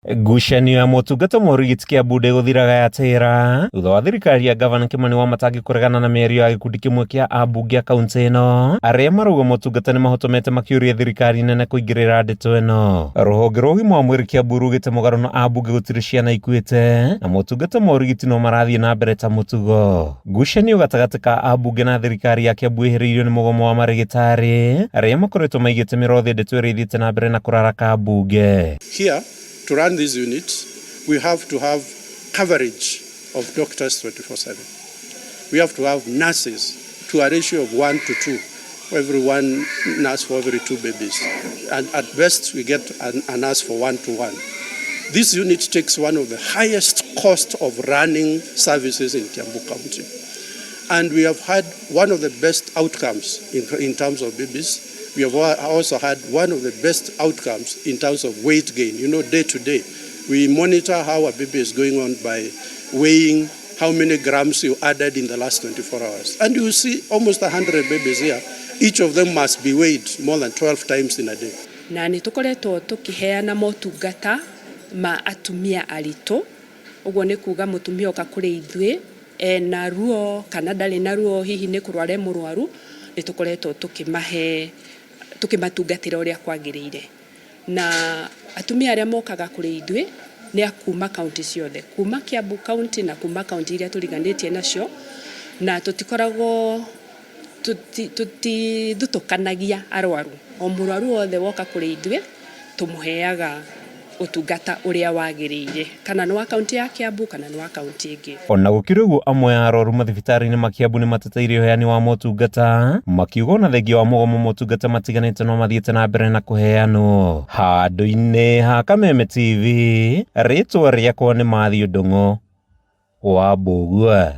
Ngucanio ya motungata ma ũrigiti Kiambu ndĩgũthiraga yatĩra thutha wa thirikari ya gavana Kimani Wamatangi kũregana na mĩario ya gĩkundi kĩmwe kĩa ambunge a kaunti ĩno arĩa marauga motungata nĩ mahotomete makĩũria thirikari nene kũingĩrĩra ndeto ĩno. Rũhonge rwa ũgima wa mwĩrĩ Kiambu rugĩte mũgarũ na ambunge gũtirĩ ciana ikuĩte na motungata ma ũrigiti no marathiĩ na mbere ta mũtugo. Ngucanio gatagatĩ ka ambunge na thirikari ya Kiambu ĩhĩrĩirio nĩ mũgomo wa marĩgĩtarĩ arĩa makoretwo maigĩte mĩrothe ndeto ĩrĩa ithiĩte na mbere na kũraraka mbunge. Here, to run these units, we have to have coverage of doctors 24/7. We have to have nurses to a ratio of 1 to 2, every one nurse for every 2 babies. And at best, we get a nurse for 1 to 1. This unit takes one of the highest cost of running services in Kiambu County. And we have had one of the best outcomes in terms of babies. We have also had one of the best outcomes in terms of weight gain. Day to day, we monitor how a baby is going on by weighing how many grams you added in the last 24 hours. And you see almost 100 babies here. Each of them must be weighed more than 12 times in a day. Na nĩ tũkoretwo tũkĩheana motungata ma atumia aritũ, ũguo nĩ kuga mũtumia oka kũrĩ ithuĩ ena ruo kana ndarĩ na ruo, hihi nĩ kũrwara e mũrwaru, nĩ tũkoretwo tũkĩmahe tũkĩmatungatĩra ũrĩa kwagĩrĩire. Na atumia arĩa mokaga kũrĩ ithuĩ nĩ a kuma kaunti ciothe, kuma Kiambu kaunti na kuma kaunti iria tũriganĩtie nacio, na tũtikoragwo tũtithutũkanagia arwaru. O mũrwaru wothe woka kũrĩ ithuĩ tũmũheaga ũtungata ũrĩa wagĩrĩire, kana nĩ wa kaunti ya Kiambu kana nĩ wa kaunti ĩngĩ. Ona gũkĩrĩ ũguo, amwe a arwaru mathibitarĩ-inĩ ma Kiambu nĩ mateteire ũheani wa motungata, makiuga ona thengia wa mũgomo motungata matiganĩte no mathiĩte na mbere na kũheanwo. Handũ-inĩ ha Kameme TV, rĩtwa rĩakwa nĩ Matthew Ndung'u wa Mbũgua.